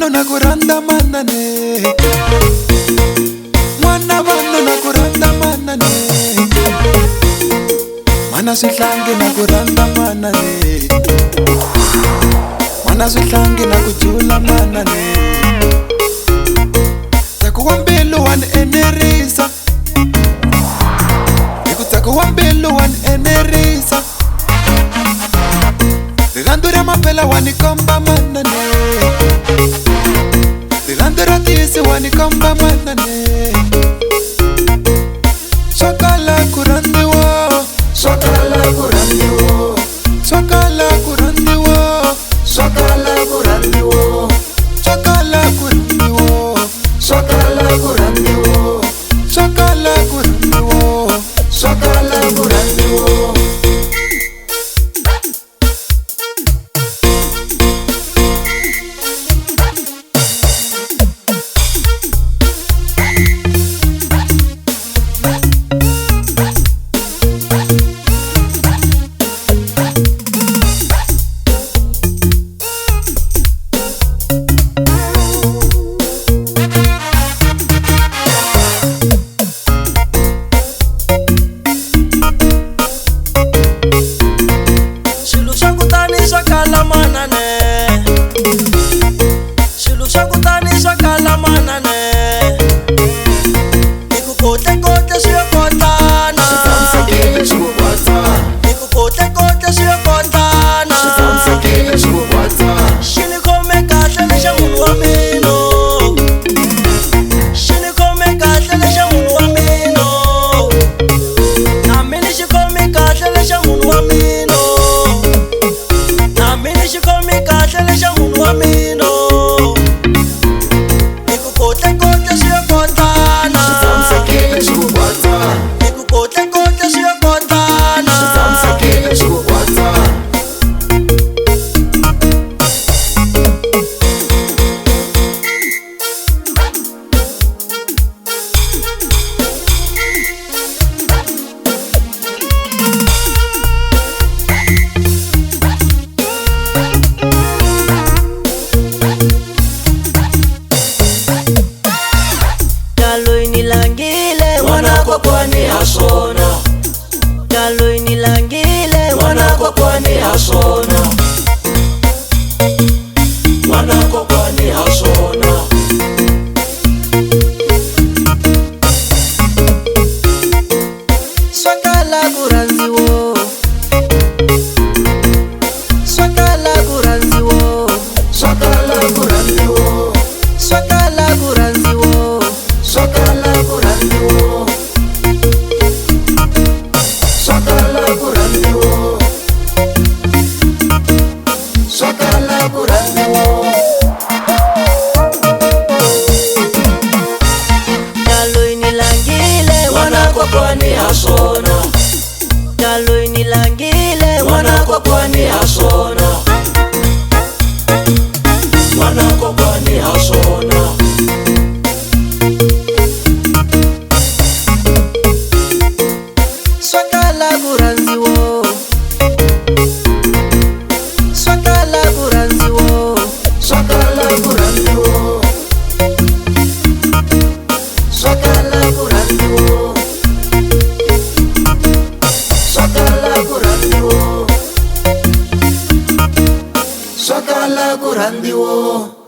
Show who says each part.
Speaker 1: vanhu na ku rhandza manane, n'wana vanhu na ku rhandza manane, mana swihlangi na ku rhandza manane, mana swihlangi na ku jula manane. Ntsako wa mbilu wa ni enerisa, hi ku ntsako wa mbilu wa ni enerisa, rirhandzu ra maphela wa ni komba manane, rirhandzu ra tisi wa ni komba manane. Swa kala ku rhandziwa, swa kala ku rhandziwa, swa kala ku rhandziwa, swa kala ku rhandziwa, swa kala ku rhandziwa, swa kala ku rhandziwa, swa kala ku rhandziwa, swa kala ku rhandziwa.
Speaker 2: Swilo swa ku tani swa kala manane, swilo swa ku tani swa kala manane, hi ku kotle kotle swi ya kotana,
Speaker 3: Swi tshamisekile swi ku kwatsa,
Speaker 2: hi ku kotle kotle swi ya kotana,
Speaker 3: swi tshamisekile swi ku kwatsa,
Speaker 2: xi ni khome kahle lexa munhu wa mina, xi ni khome kahle lexa munhu wa mina, na mina xi khome kahle lexa munhu wa mina, na mina xi khome kahle lexa munhu wa mina, hi ku kotle kotle swi ya kotana,
Speaker 3: swi tshamisekile swi ku kwatsa,
Speaker 2: hi ku kotle kotle swi ya kotana,
Speaker 3: swi tshamisekile swi ku kwatsa.
Speaker 2: Kaloyi ni langile
Speaker 3: N'wana kokwani ha swona,
Speaker 2: kaloyi ni langile
Speaker 3: n'wana kokwani ha swona, n'wana kokwani ha swona.
Speaker 2: Swa kala ku rhandziwa, swa kala ku rhandziwa,
Speaker 3: Swa kala ku rhandziwa,
Speaker 2: swa kala ku rhandziwa,
Speaker 3: swa kala ku rhandziwa, swa kala ku rhandziwa, swa kala ku rhandziwa.
Speaker 2: Kaloyi ni langile
Speaker 3: N'wana kokwani ha swona,
Speaker 2: kaloyi ni langile
Speaker 3: n'wana kokwani ha swona, n'wana kokwani ha swona.
Speaker 2: Swa kala ku rhandziwa, swa kala ku rhandziwa,
Speaker 3: Swa kala ku rhandziwa, swa kala ku rhandziwa, swa kala ku rhandziwa, swa kala ku rhandziwa.